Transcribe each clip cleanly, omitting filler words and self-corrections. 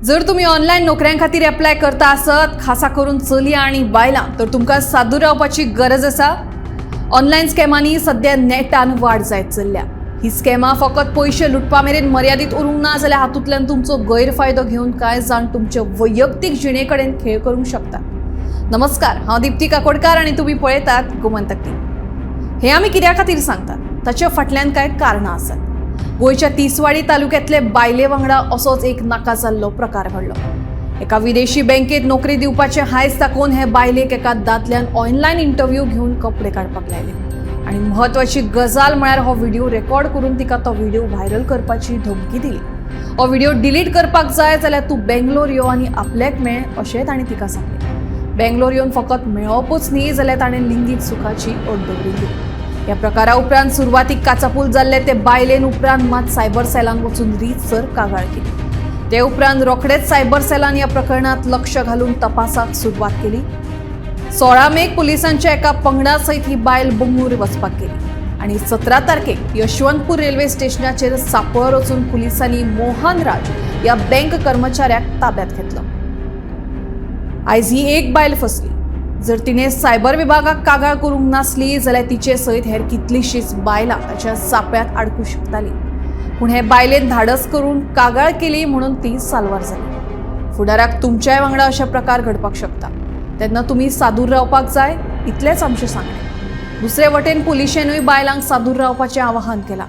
जर तुमी ऑनलायन नोकऱ्यां खातीर एप्लाय करता आसत, खासा करून चलयां आनी बायलां, तर तुमकां सादूर रावपाची गरज आसा. ऑनलायन स्कॅमांनी सद्या नेटान वाड जायत चल्ल्या. ही स्कॅमां फकत पयशे लुटपा मेरेन मर्यादीत उरूंक ना, जाल्यार हातूंतल्यान तुमचो गैरफायदो घेवन कांय जाण तुमचे वैयक्तीक जिणे कडेन खेळ करूंक शकता. नमस्कार, हांव दिप्ती काकोडकार आनी तुमी पळयतात गोमंतक टीव्ही. हे आमी कित्या खातीर सांगतात, ताच्या फाटल्यान कांय कारणां आसात. गोंयच्या तिसवाडी तालुक्यांतले बायले वांगडा असोच एक नाका जाल्लो प्रकार घडलो. एका विदेशी बँकेत नोकरी दिवपाचें हांयस दाखोवन हे बायलेक एका दादल्यान ऑनलायन इंटरव्यू घेवन कपडे काडपाक लायले आनी म्हत्वाची गजाल म्हळ्यार हो व्हिडिओ रेकॉर्ड करून तिका तो व्हिडिओ व्हायरल करपाची धमकी दिली. हो व्हिडिओ डिलीट करपाक जाय जाल्यार तूं बेंगलोर यो आनी आपल्याक मेळ, अशें ताणें तिका सांगलें. बेंगलोर येवन फकत मेळपूच न्ही, जाल्यार ताणें लिंगीक सुखाची अट दवरिल्ली. ह्या प्रकारा उपरांत सुरवातीक काचापूल जाल्ले ते बायलेन उपरांत मात सायबर सेलान वचून रीतसर कागाळ केली. ते उपरांत रोखडेच सायबर सेलान ह्या प्रकरणात लक्ष घालून तपासाक सुरवात केली. 16 मेक पुलिसांच्या एका पंगडा सयत ही बायल बंगळूर वचपाक गेली आनी 17 तारखेक यशवंतपूर रेल्वे स्टेशनाचेर सांपळो रचून पुलिसांनी मोहन राज ह्या बँक कर्मचाऱ्याक ताब्यात घेतलो. आयज ही एक बायल फसली. जर तिणे सायबर विभागाक कागाळ करूंक नासली जाल्यार तिचे सयत हेर कितलीशीच बायलां ताच्या सापळ्यांत आडकूंक शकताली. पूण हे बायलेन धाडस करून कागाळ केली म्हणून ती साल्वार जाली. फुडाराक तुमच्याय वांगडा अशे प्रकार घडपाक शकता, तेन्ना तुमी सादूर रावपाक जाय, इतलेंच आमचें सांगणें. दुसरे वटेन पुलिशेनूय बायलांक सादूर रावपाचें आवाहन केलां.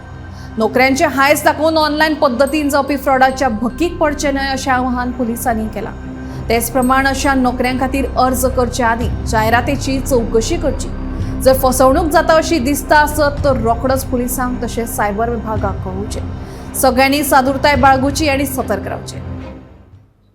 नोकऱ्यांचे हांयस दाखोवन ऑनलायन पद्दतीन जावपी फ्रॉडाच्या भकीक पडचें न्हय, अशें आवाहन पुलिसांनी केलां. तेच प्रमाण अशा नोकऱ्यां खातीर अर्ज करचे आदीं जायरातीची चवकशी करची. जर फसवणूक जाता अशी दिसता आसत तर रोखडोच पुलिसांक तशेंच सायबर विभागाक कळोवचें. सगळ्यांनी सादुरताय बाळगुची आनी सतर्क रावचें.